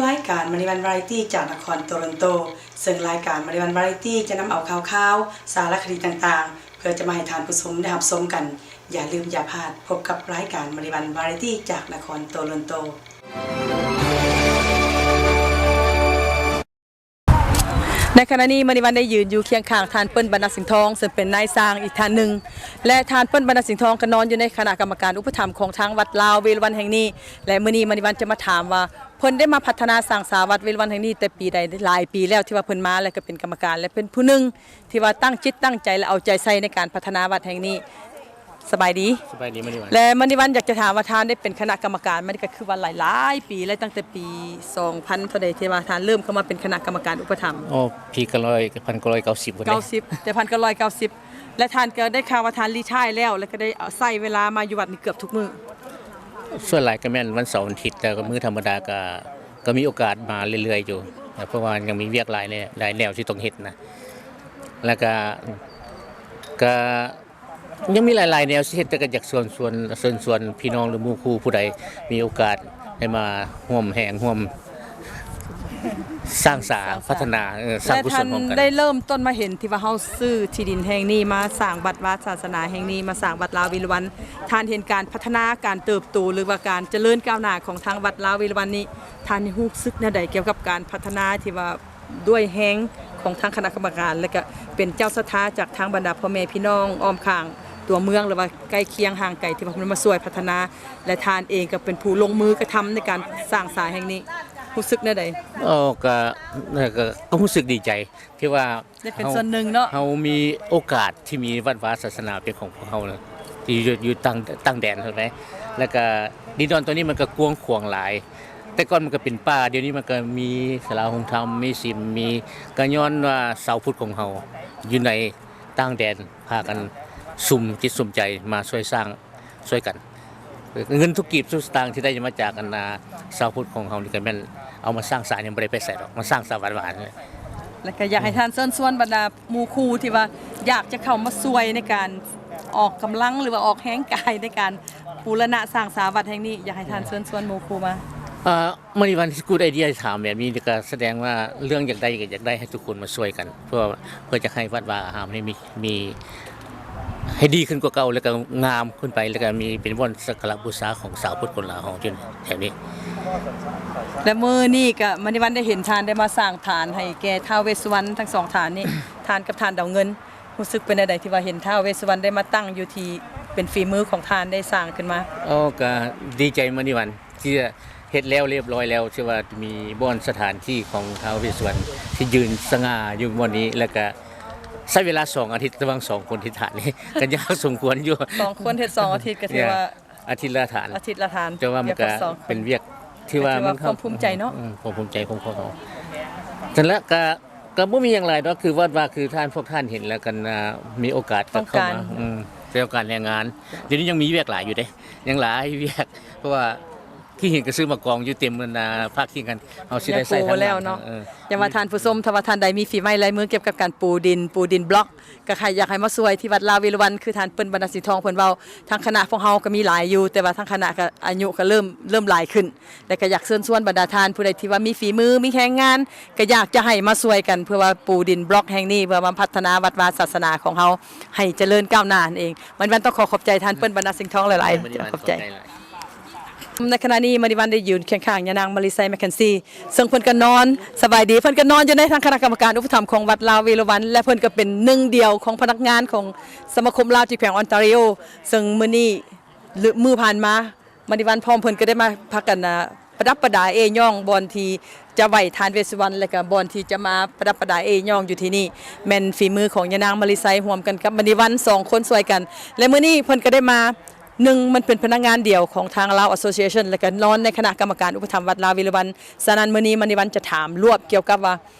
ລາຍການມະນີວັນວາຣາຍຕີຈາກນະຄອນໂຕຣອນໂຕ, ເຊິ່ງລາຍການມະນີວັນວາຣາຍຕີຈະນຳເອົາຂ່າວຄາວ, ສາລະຄະດີຕ່າງໆ ເພື່ອຈະມາໃຫ້ທ່ານຜູ້ຊົມໄດ້ຮັບຊົມກັນ. ຢ່າລືມຢ່າພາດ, ພົບກັບລາຍການມະນີວັນວາຣາຍຕີຈາກນະຄອນໂຕຣອນໂຕ. ໃນຂະນະນີ້ ມະນີວັນໄດ້ຢືນຢູ່ຄຽງຂ້າງທ່ານ ເປີ້ນ ບັນດາສິງທອງ ເຊິ່ງເປັນນາຍຊ່າງອີກທ່ານໜຶ່ງ ແລະ ທ່ານ ເປີ້ນ ບັນດາສິງທອງ ກໍນອນຢູ່ໃນຄະນະກຳມະການອຸປະຖຳຂອງທາງວັດລາວເວຣະວັນແຫ່ງນີ້ ແລະ ມື້ນີ້ມະນີວັນຈະມາຖາມວ່າ ເພິ່ນໄດ້ມາພັດທະນາສ້າງສາວັດເວຣະວັນແຫ່ງນີ້ແຕ່ປີໃດ? ຫຼາຍປີແລ້ວທີ່ວ່າເພິ່ນມາ ແລະ ກໍເປັນກຳມະການ ແລະ ເປັນຜູ້ໜຶ່ງທີ່ວ່າຕັ້ງຈິດຕັ້ງໃຈ ແລະ ເອົາໃຈໃສ່ໃນການພັດທະນາວັດແຫ່ງນີ້. ສະບາຍດີ. ສະບາຍດີ ມະນີວັນ. ແລະ ມະນີວັນຢາກຈະຖາມວ່າ ທ່ານໄດ້ເປັນຄະນະກຳມະການມານີ້ກໍຄືວ່າຫຼາຍໆປີແລ້ວ, ຕັ້ງແຕ່ປີສອງພັນເທົ່າໃດ ທີ່ວ່າທ່ານເລີ່ມເຂົ້າມາເປັນຄະນະກຳມະການອຸປະຖຳ? ອໍ ປີເກົ້າຮ້ອຍ ພັນເກົ້າຮ້ອຍເກົ້າສິບພຸ້ນເດ້. ເກົ້າສິບ ແຕ່ພັນເກົ້າຮ້ອຍເກົ້າສິບ ແລະ ທ່ານກໍໄດ້ຂ່າວວ່າທ່ານຣີທາຍແລ້ວ ແລະ ກໍໄດ້ໃຊ້ເວລາມາຢູ່ວັດນີ້ເກືອບທຸກມື້. ສ່ວນຫຼາຍກໍແມ່ນວັນເສົາວັນອາທິດ, ແຕ່ກໍມື້ທຳມະດາກໍ ກໍມີໂອກາດມາເລື້ອຍໆຢູ່ ເພາະວ່າຍັງມີວຽກຫຼາຍແນວ ຫຼາຍແນວທີ່ຕ້ອງເຮັດນະ ແລ້ວກໍ ກໍ ຍັງມີຫຼາຍໆແນວຊິເຮັດ, ແຕ່ກໍຢາກເຊີນຊວນ ເຊີນຊວນພີ່ນ້ອງ ຫຼື ໝູ່ຄູ່ຜູ້ໃດມີໂອກາດໄດ້ມາຮ່ວມແຮງຮ່ວມສ້າງສາ ສ້າງສາ ພັດທະນາ ເອີ ສ້າງກຸສົນຮ່ວມກັນ. ແລະ ທ່ານໄດ້ເລີ່ມຕົ້ນມາເຫັນທີ່ວ່າເຮົາຊື້ທີ່ດິນແຫ່ງນີ້ມາສ້າງວັດວາສາສະໜາແຫ່ງນີ້ ມາສ້າງວັດລາວເວຣະວັນ, ທ່ານເຫັນການພັດທະນາ ການເຕີບໂຕ ຫຼືວ່າການຈະເລີນກ້າວໜ້າຂອງທາງວັດລາວເວຣະວັນນີ້ ທ່ານຮູ້ສຶກແນວໃດກ່ຽວກັບການພັດທະນາທີ່ວ່າ ດ້ວຍແຮງຂອງທາງຄະນະກຳມະການ ແລະ ກະເປັນເຈົ້າສັດທາຈາກທາງບັນດາພໍ່ແມ່ພີ່ນ້ອງອ້ອມຂ້າງຕົວເມືອງ ຫຼືວ່າໃກ້ຄຽງຫ່າງໄກ ທີ່ວ່າເພິ່ນມາຊ່ວຍພັດທະນາ ແລະ ທ່ານເອງກໍເປັນຜູ້ລົງມືກະທຳໃນການສ້າງສາແຫ່ງນີ້ ຮູ້ສຶກແນວໃດ? ອໍ ກະ ກະ ກະຮູ້ສຶກດີໃຈທີ່ວ່າ ໄດ້ເປັນສ່ວນໜຶ່ງເນາະ ເຮົາມີໂອກາດທີ່ມີວັດວາສາສະໜາເປັນຂອງພວກເຮົາ ທີ່ຢູ່ ຢູ່ຕ່າງ ຕ່າງແດນ ເຫັນໄໝ? ແລ້ວກະດິນດອນຕົວນີ້ມັນກະກວ້າງຂວາງຫຼາຍ, ແຕ່ກ່ອນມັນກະເປັນປ່າ, ດຽວນີ້ມັນກະມີສາລາໂຮງທຳ ມີສິມ ມີ ກະຍ້ອນວ່າຊາວພຸດຂອງເຮົາຢູ່ໃນຕ່າງແດນພາກັນສຸມຈິດສຸມໃຈມາຊ່ວຍສ້າງ ຊ່ວຍກັນ. ເງິນທຸກກີບທຸກສະຕາງທີ່ໄດ້ມາຈາກອັນນາຊາວພຸດຂອງເຮົານີ້ ກໍແມ່ນເອົາມາສ້າງສາ ຍັງບໍ່ໄດ້ໄປໃສດອກ ມາສ້າງສາວັດວານີ້. ແລ້ວກໍຢາກໃຫ້ທ່ານເຊີນຊວນບັນດາໝູ່ຄູ່ທີ່ວ່າຢາກຈະເຂົ້າມາຊ່ວຍໃນການອອກກຳລັງ ຫຼືວ່າອອກແຮງກາຍໃນການບູລະນະສ້າງສາວັດແຫ່ງນີ້ ຢາກໃຫ້ທ່ານເຊີນຊວນໝູ່ຄູ່ມາ. ເອີ ມະນີວັນ Good idea ຖາມແບບນີ້ ກໍສະແດງວ່າເລື່ອງຢາກໄດ້ກໍຢາກໄດ້ໃຫ້ທຸກຄົນມາຊ່ວຍກັນ ເພື່ອ ເພື່ອຈະໃຫ້ວັດວາອາຮາມນີ້ມີ ມີ ໃຫ້ດີຂຶ້ນກວ່າເກົ່າ ແລ້ວກໍງາມຂຶ້ນໄປ ແລ້ວກໍມີເປັນບ່ອນສັກກາລະບູຊາຂອງຊາວພຸດຄົນລາວເຮົາຢູ່ແຖວນີ້. ແລະ ມື້ນີ້ກໍມະນີວັນໄດ້ເຫັນທ່ານໄດ້ມາສ້າງຖານໃຫ້ແກ່ທ້າວເວດສຸວັນ ທັງສອງຖານນີ້ ທ່ານກັບທ່ານດາວເງິນ ຮູ້ສຶກເປັນແນວໃດທີ່ວ່າເຫັນທ້າວເວດສຸວັນໄດ້ມາຕັ້ງຢູ່ທີ່ເປັນຝີມືຂອງທ່ານໄດ້ສ້າງຂຶ້ນມາ? ອໍ ກໍດີໃຈມະນີວັນ ທີ່ເຮັດແລ້ວລຽບຮ້ອຍແລ້ວ ທີ່ວ່າມີບ່ອນສະຖານທີ່ຂອງທ້າວເວດສຸວັນທີ່ຢືນສະຫງ່າຢູ່ບ່ອນນີ້ ແລ້ວກະໃຊ້ເວລາສອງອາທິດ ລະຫວ່າງສອງຄົນທີ່ຖານນີ້ ກໍຍາກສົມຄວນຢູ່. ສອງຄົນເຮັດສອງອາທິດ ກໍຖືວ່າ ອາທິດລະຖານ ອາທິດລະຖານ ແຕ່ວ່າມັນກໍເປັນວຽກທີ່ວ່າ ກໍຖືວ່າ ມັນ ຄວາມພູມໃຈເນາະ. ອືມ ຄວາມພູມໃຈຂອງພວກເຮົາ. ນັ້ນແຫຼະ ກໍ ກໍບໍ່ມີຫຍັງຫຼາຍດອກ ຄືວັດວ່າ ຄືທ່ານ ພວກທ່ານເຫັນແລ້ວກັນ ອ່າ ມີໂອກາດກໍເຂົ້າມາ ຕ້ອງການ ອືມ ແຕ່ໂອກາດແຮງງານ ດຽວນີ້ຍັງມີວຽກຫຼາຍຢູ່ເດ້ ຍັງຫຼາຍວຽກ ເພາະວ່າ ຂີ້ຫີນກະຊື້ມາກອງຢູ່ເຕັມ ອັນນ່າ ພາກຄີງກັນ ເຮົາຊິໄດ້ໃຊ້ທັນ ແລ້ວເນາະ. ເອີ ຢ່າວ່າທ່ານຜູ້ຊົມ ຖ້າວ່າທ່ານໃດມີຝີໄມ້ລາຍມືກ່ຽວກັບການປູດິນ ປູດິນບລັອກ ກໍໃຫ້ ຢາກໃຫ້ມາຊ່ວຍທີ່ວັດລາວເວຣະວັນ ຄືທ່ານເປີ້ນ ບັນດາສິງທອງ ເພິ່ນເວົ້າ ທາງຄະນະພວກເຮົາກໍມີຫຼາຍຢູ່ ແຕ່ວ່າທາງຄະນະກໍອາຍຸກໍເລີ່ມ ເລີ່ມຫຼາຍຂຶ້ນ ແລະ ກໍຢາກເຊີນຊວນບັນດາທ່ານຜູ້ໃດທີ່ວ່າມີຝີມື ມີແຮງງານ ກໍຢາກຈະໃຫ້ມາຊ່ວຍກັນ ເພື່ອວ່າປູດິນບລັອກແຫ່ງນີ້ ເພື່ອມາພັດທະນາວັດວາສາສະໜາຂອງເຮົາໃຫ້ຈະເລີນກ້າວໜ້ານັ້ນເອງ. ມະນີວັນຕ້ອງຂໍຂອບໃຈທ່ານເປີ້ນ ບັນດາສິງທອງ ຫຼາຍໆ ຂອບໃຈ. ໃນຂະນະນີ້ ມະນີວັນໄດ້ຢືນຄຽງຂ້າງຍານາງ ມາລີໄຊ ແມັກເຄນຊີ ເຊິ່ງເພິ່ນກໍນອນ ສະບາຍດີ ເພິ່ນກໍນອນຢູ່ໃນທາງຄະນະກຳມະການອຸປະຖຳຂອງວັດລາວເວຣະວັນ ແລະ ເພິ່ນກໍເປັນໜຶ່ງດຽວຂອງພະນັກງານຂອງສະມາຄົມລາວທີ່ແຂວງອອນທາຣີໂອ ເຊິ່ງມື້ນີ້ມື້ຜ່ານມາ ມະນີວັນພ້ອມເພິ່ນກໍໄດ້ມາພາກັນ ອ່າ ປະດັບປະດາເອ້ຍ້ອງ ບ່ອນທີ່ຈະໄຫວ້ທ່ານເວດສຸວັນ ແລະ ກໍບ່ອນທີ່ຈະມາປະດັບປະດາເອ້ຍ້ອງຢູ່ທີ່ນີ້ ແມ່ນຝີມືຂອງຍານາງ ມາລີໄຊ ຮ່ວມກັນກັບມະນີວັນ ສອງຄົນຊ່ວຍກັນ ແລະ ມື້ນີ້ເພິ່ນກໍໄດ້ມາ ໜຶ່ງ ມັນເປັນພະນັກງານດຽວຂອງທາງລາວ Association ແລ້ວກໍນອນໃນຄະນະກຳມະການອຸປະຖຳວັດລາວເວຣະວັນ. ສະນັ້ນ ມື້ນີ້ມະນີວັນຈະຖາມລວບກ່ຽວກັບວ່າ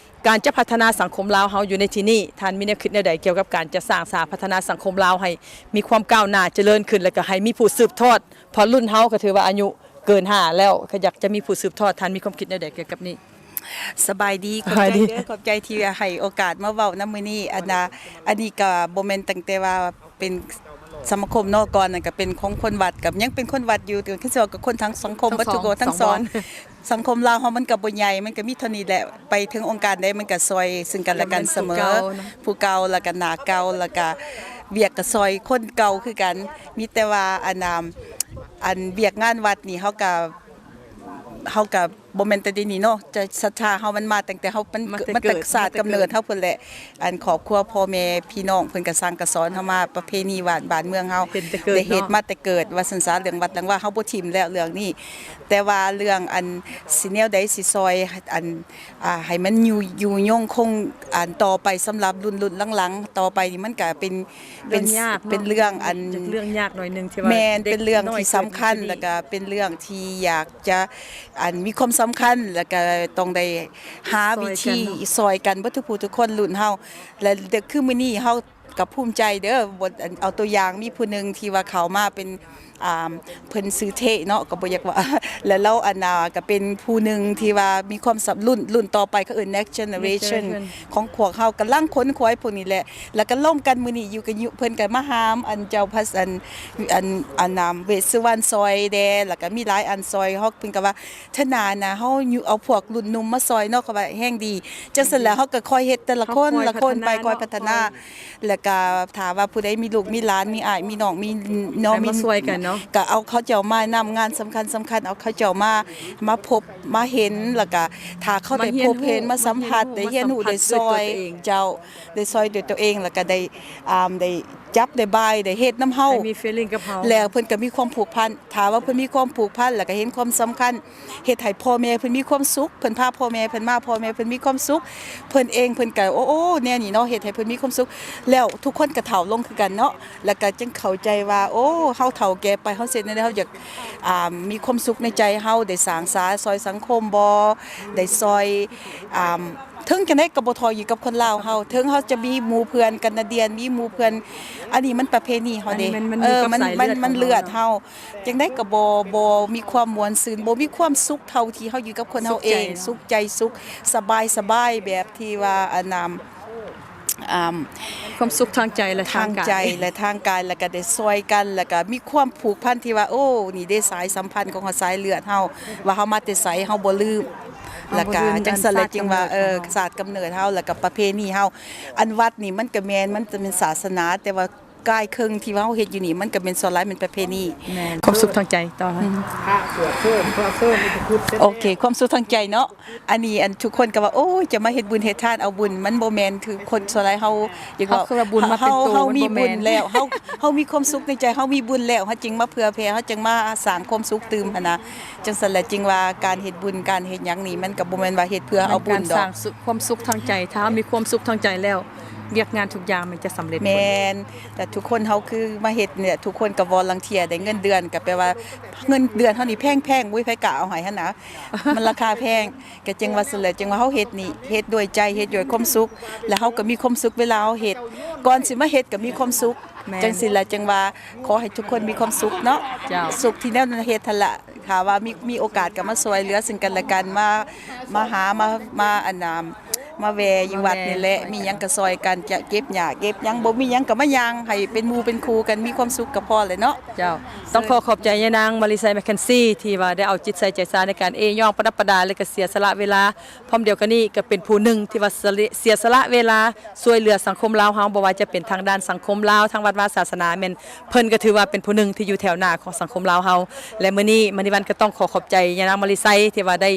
ການຈະພັດທະນາສັງຄົມລາວເຮົາຢູ່ໃນທີ່ນີ້ ທ່ານມີແນວຄິດແນວໃດກ່ຽວກັບການຈະສ້າງສາພັດທະນາສັງຄົມລາວໃຫ້ມີຄວາມກ້າວໜ້າຈະເລີນຂຶ້ນ ແລ້ວກໍໃຫ້ມີຜູ້ສືບທອດ ເພາະລຸ້ນເຮົາກໍຖືວ່າອາຍຸເກີນຫ້າແລ້ວ ກໍຢາກຈະມີຜູ້ສືບທອດ ທ່ານມີຄວາມຄິດແນວໃດກ່ຽວກັບນີ້? ສະບາຍດີ ຂອບໃຈເດີ ສະບາຍດີ ຂອບໃຈທີ່ໃຫ້ໂອກາດມາເວົ້ານຳມື້ນີ້. ອັນນ່າ ອັນນີ້ກໍບໍ່ແມ່ນຕັ້ງແຕ່ວ່າ ເປັນ ສະມາຄົມເນາະ ກ່ອນນັ້ນກໍເປັນຂອງຄົນວັດ ກໍຍັງເປັນຄົນວັດຢູ່ ກໍຄືຊິເວົ້າກັບຄົນທາງສັງຄົມ ເບິດທຸກຄົນ ທັງສອງ ສັງຄົມລາວເຮົາມັນກໍບໍ່ໃຫຍ່ ມັນກໍມີເທົ່ານີ້ແຫຼະ ໄປເຖິງອົງການໃດມັນກໍຊ່ອຍຊຶ່ງກັນແລະກັນສະເໝີ ຜູ້ເກົ່າ ແລ້ວກໍໜ້າເກົ່າ ແລ້ວກໍວຽກກໍຊ່ອຍຄົນເກົ່າຄືກັນ ມີແຕ່ວ່າອັນ ອັນວຽກງານວັດນີ້ເຮົາກໍ ເຮົາກໍບໍ່ແມ່ນແຕ່ດຽວນີ້ເນາະ ຈະ ສັດທາເຮົາມັນມາຕັ້ງແຕ່ເຮົາ ມັນ ມາແຕ່ ມາແຕ່ ເກີດ ຊາດ ມາແຕ່ ກຳເນີດ ເກີດ ເຮົາພຸ້ນແຫຼະ ອັນຄອບຄົວພໍ່ແມ່ພີ່ນ້ອງເພິ່ນກໍສັ່ງກໍສອນເຮົາມາ ປະເພນີບ້ານ ບ້ານເມືອງເຮົາ ເຫັນແຕ່ເກີດ ໄດ້ເຮັດ ເນາະ ມາແຕ່ເກີດ ວ່າຊັ້ນຊະ ເລື່ອງວັດເລື່ອງວາເຮົາບໍ່ຖິ້ມແລ້ວເລື່ອງນີ້ ແຕ່ວ່າເລື່ອງອັນຊິແນວໃດຊິຊ່ອຍອັນ ອ່າ ໃຫ້ມັນຢູ່ ຢູ່ຍົງຄົງອັນຕໍ່ໄປ ສຳລັບລຸ້ນ ລຸ້ນຫຼັງໆຕໍ່ໄປນີ້ ມັນກໍເປັນ ເປັນ ເລື່ອງຍາກເນາະ ເປັນເລື່ອງອັນ ເປັນເລື່ອງຍາກໜ້ອຍໜຶ່ງທີ່ວ່າ ແມ່ນ ເປັນເລື່ອງທີ່ສຳຄັນ ເດັກນ້ອຍເກີດມາທີ່ນີ້ ແລ້ວກໍເປັນເລື່ອງທີ່ຢາກຈະ ອັນມີຄວາມສຳຄັນ ແລ້ວກໍຕ້ອງໄດ້ຫາວິທີຊ່ອຍກັນເນາະ ຊ່ອຍກັນເບິດທຸກຜູ້ທຸກຄົນລຸ້ນເຮົາ ແລະ ຄືມື້ນີ້ເຮົາກໍພູມໃຈເດີ ບໍ່ ອັນເອົາຕົວຢ່າງ ມີຜູ້ໜຶ່ງທີ່ວ່າເຂົ້າມາເປັນ ອ່າ ເພິ່ນຊື່ເທະເນາະ ກໍບໍ່ຢາກວ່າ ແລະ ລາວອັນນ່າ ກໍເປັນຜູ້ໜຶ່ງທີ່ວ່າມີຄວາມສຳ ລຸ້ນ ລຸ້ນຕໍ່ໄປ ເຂົາເອີ້ນ next generation next generation ຂອງພວກເຮົາ ກຳລັງຂົນຂວາຍພວກນີ້ແຫຼະ ແລ້ວກໍລົມກັນມື້ນີ້ຢູ່ກັນຢູ່ ເພິ່ນກໍມາຫາມອັນເຈົ້າພະ ອັນ ອັນ ອັນນາມເວດສຸວັນຊ່ອຍແດ່ ແລ້ວກໍມີຫຼາຍອັນຊ່ອຍເຮົາ ເພິ່ນກໍວ່າ ເທື່ອໜ້ານະ ເຮົາຢູ່ເອົາພວກລຸ້ນໜຸ່ມມາຊ່ອຍເນາະ ເຂົາວ່າແຮງດີ ຈັ່ງຊັ້ນແຫຼະ ເຮົາກໍຄ່ອຍເຮັດແຕ່ລະຄົນ ແຕ່ລະຄົນໄປ ຄ່ອຍພັດທະນາເນາະ ຄ່ອຍພັດທະນາ ແລ້ວກໍຖ້າວ່າຜູ້ໃດມີລູກມີຫຼານ ມີອ້າຍ ມີນ້ອງ ມີເນາະ ໃຫ້ມາຊ່ອຍກັນເນາະ ກໍເອົາເຂົາເຈົ້າມານຳ ງານສຳຄັນໆ ເອົາເຂົາເຈົ້າມາ ມາພົບ ມາເຫັນ ແລ້ວກໍຖ້າເຂົາໄດ້ພົບເຫັນ ມາຮຽນຮູ້ ມາສຳຜັດ ມາຮຽນຮູ້ ໄດ້ຮຽນຮູ້ ໄດ້ຊ່ອຍ ເຈົ້າ ໄດ້ຊ່ອຍດ້ວຍຕົວເອງ ແລ້ວກໍໄດ້ ອ່າ ໄດ້ຈັບ ໄດ້ບາຍ ໄດ້ເຮັດນຳເຮົາ ໃຫ້ມີ feeling ກັບເຮົາ ແລ້ວເພິ່ນກໍມີຄວາມຜູກພັນ ຖ້າວ່າເພິ່ນມີຄວາມຜູກພັນ ແລ້ວກໍເຫັນຄວາມສຳຄັນ ເຮັດໃຫ້ພໍ່ແມ່ເພິ່ນມີຄວາມສຸກ ເພິ່ນພາພໍ່ແມ່ເພິ່ນມາ ພໍ່ແມ່ເພິ່ນມີຄວາມສຸກ ເພິ່ນເອງເພິ່ນກໍ ໂອ້ ໂອ້ ແນວນີ້ເນາະ ເຮັດໃຫ້ເພິ່ນມີຄວາມສຸກ ແລ້ວທຸກຄົນກໍເຖົ້າລົງຄືກັນເນາະ ແລ້ວກໍຈຶ່ງເຂົ້າໃຈວ່າ ໂອ້ ເຮົາເຖົ້າແກ່ໄປ ເຮົາເຮັດແນວໃດ ເຮົາຢາກ ອ່າ ມີຄວາມສຸກໃນໃຈເຮົາ ໄດ້ສ້າງສາຊ່ອຍສັງຄົມບໍ່ ໄດ້ຊ່ອຍ ອ່າ ເຖິງຈັ່ງໃດກໍບໍ່ທໍ້ຢູ່ກັບຄົນລາວເຮົາ ເຖິງເຮົາຈະມີໝູ່ເພື່ອນການາດຽນ ມີໝູ່ເພື່ອນ ອັນນີ້ມັນປະເພນີເຮົາເດ້ ອັນນີ້ມັນ ມັນຢູ່ກັບ ເອີ ມັນ ສາຍເລືອດ ມັນ ມັນເລືອດເຮົາ ເຮົາ ຈັ່ງໃດກໍບໍ່ ບໍ່ມີຄວາມມ່ວນຊື່ນ ບໍ່ມີຄວາມສຸກເທົ່າທີ່ເຮົາຢູ່ກັບຄົນເຮົາເອງ ສຸກໃຈເນາະ ສຸກໃຈ ສຸກສະບາຍ ສະບາຍແບບທີ່ວ່າ ອັນນາມ ອ່າ ຄວາມສຸກທາງໃຈ ແລະ ທາງກາຍ ທາງໃຈ ແລະ ທາງກາຍ ແລ້ວກໍໄດ້ຊ່ອຍກັນ ແລ້ວກໍມີຄວາມຜູກພັນທີ່ວ່າ ໂອ້ ນີ້ເດ້ສາຍສຳພັນຂອງເຮົາ ສາຍເລືອດເຮົາ ວ່າເຮົາມາແຕ່ໃສ ເຮົາບໍ່ລືມ ເຮົາບໍ່ລືມ ແລ້ວກໍຈັ່ງຊັ້ນແຫຼະ ຈຶ່ງວ່າ ເອີ ຊາດກຳເນີດເຮົາ ຊາດກຳເນີດເຮົາ ແລ້ວກໍປະເພນີເຮົາ ອັນວັດນີ້ມັນກໍແມ່ນ ມັນຈະເປັນສາສະໜາ ແຕ່ວ່າ ກາຍເຄິ່ງທີ່ວ່າເຮົາເຮັດຢູ່ນີ້ ມັນກໍແມ່ນສ່ວນຫຼາຍແມ່ນປະເພນີ ແມ່ນ ຄວາມສຸກທາງໃຈຕໍ່ ອືມ ພະສວດເຊີນ ພະເຊີນ ໂອເຄ ຄວາມສຸກທາງໃຈເນາະ ອັນນີ້ ອັນ ທຸກຄົນກໍວ່າ ໂອ້ຍ ຈະມາເຮັດບຸນເຮັດທານເອົາບຸນ ມັນບໍ່ແມ່ນ ຄືຄົນສ່ວນຫຼາຍເຮົາຢາກເວົ້າ ເຮົາຄືວ່າບຸນມາເປັນໂຕ ເຮົາ ເຮົາມີບຸນແລ້ວ ເຮົາ ເຮົາມີຄວາມສຸກໃນໃຈ ເຮົາມີບຸນແລ້ວ ເຮົາຈຶ່ງມາເຜື່ອແຜ່ ເຮົາຈຶ່ງມາສ້າງຄວາມສຸກຕື່ມຫັ້ນນະ ຈັ່ງຊັ້ນແຫຼະ ຈຶ່ງວ່າການເຮັດບຸນ ການເຮັດຫຍັງນີ້ ມັນກໍບໍ່ແມ່ນວ່າເຮັດເພື່ອເອົາບຸນດອກ ການສ້າງສຸ ຄວາມສຸກທາງໃຈ ຖ້າເຮົາມີຄວາມສຸກທາງໃຈແລ້ວ ວຽກງານທຸກຢ່າງມັນຈະສຳເລັດຜົນ ແມ່ນ ແຕ່ທຸກຄົນເຮົາຄືມາເຮັດນີ້ແຫຼະ ທຸກຄົນກໍວອນລັງເທຍ ໄດ້ເງິນເດືອນ ກໍແປວ່າເງິນເດືອນເຮົານີ້ແພງໆ ບໍ່ມີໃຜກ້າເອົາໃຫ້ຫັ້ນນະ ມັນລາຄາແພງ ກໍຈຶ່ງວ່າຊັ້ນແຫຼະ ຈຶ່ງວ່າເຮົາເຮັດນີ້ ເຮັດດ້ວຍໃຈ ເຮັດດ້ວຍຄວາມສຸກ ແລ້ວເຮົາກໍມີຄວາມສຸກເວລາເຮົາເຮັດ ກ່ອນຊິມາເຮັດກໍມີຄວາມສຸກ ແມ່ນ ຈັ່ງຊີ້ລະ ຈຶ່ງວ່າຂໍໃຫ້ທຸກຄົນມີຄວາມສຸກເນາະ ເຈົ້າ ສຸກທີ່ແນວເຮັດຫັ້ນລະ ຖ້າວ່າມີ ມີໂອກາດກໍມາຊ່ວຍເຫຼືອຊຶ່ງກັນແລະກັນ ມາ ມາຫາ ມາ ມາ ອັນນ່າ ມາແວ່ຢູ່ວັດນີ້ແຫຼະ ມາແວ່ຢູ່ວັດນີ້ແຫຼະ ມີຫຍັງກໍຊ່ອຍກັນ ຈະເກັບຫຍ້າເກັບຫຍັງ ບໍ່ມີຫຍັງກໍມາຍ່າງໃຫ້ເປັນໝູ່ເປັນຄູ່ກັນ ມີຄວາມສຸກກໍພໍແລ້ວເນາະ ເຈົ້າ ຕ້ອງຂໍຂອບໃຈຍານາງ ມາລີໄຊ ແມກເຄນຊີ ທີ່ວ່າໄດ້ເອົາຈິດໃສ່ໃຈໃສ່ໃນການເອ້ຍ້ອງປະດັບປະດາ ແລະກໍເສຍສະຫຼະເວລາ ພ້ອມດຽວກັນນີ້ກໍເປັນຜູ້ໜຶ່ງທີ່ວ່າສະເລະ ເສຍສະຫຼະເວລາຊ່ວຍເຫຼືອສັງຄົມລາວເຮົາ ບໍ່ວ່າຈະເປັນທາງດ້ານສັງຄົມລາວ ທາງວັດວາສາສະໜາ ແມ່ນເພິ່ນກໍຖືວ່າເປັນຜູ້ໜຶ່ງທີ່ຢູ່ແຖວໜ້າຂອງສັງຄົມລາວເຮົາ ແລະມື້ນີ້ມະນີວັນກໍຕ້ອງຂໍຂອບໃຈຍານາງມາລີໄຊ ທີ່ວ່າໄດ້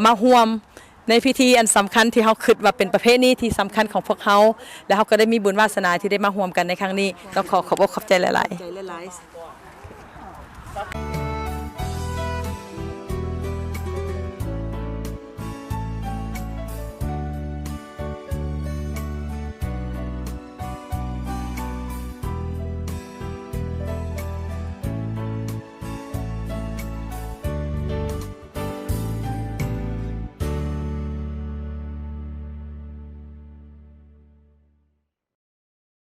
ມາຮ່ວມ ໃນພິທີອັນສຳຄັນທີ່ເຮົາຄິດວ່າເປັນປະເພນີທີ່ສຳຄັນຂອງພວກເຮົາ ແລະເຮົາກໍໄດ້ມີບຸນວາສະໜາທີ່ໄດ້ມາຮ່ວມກັນໃນຄັ້ງນີ້ ຕ້ອງຂໍຂອບອົກຂອບໃຈຫຼາຍໆ.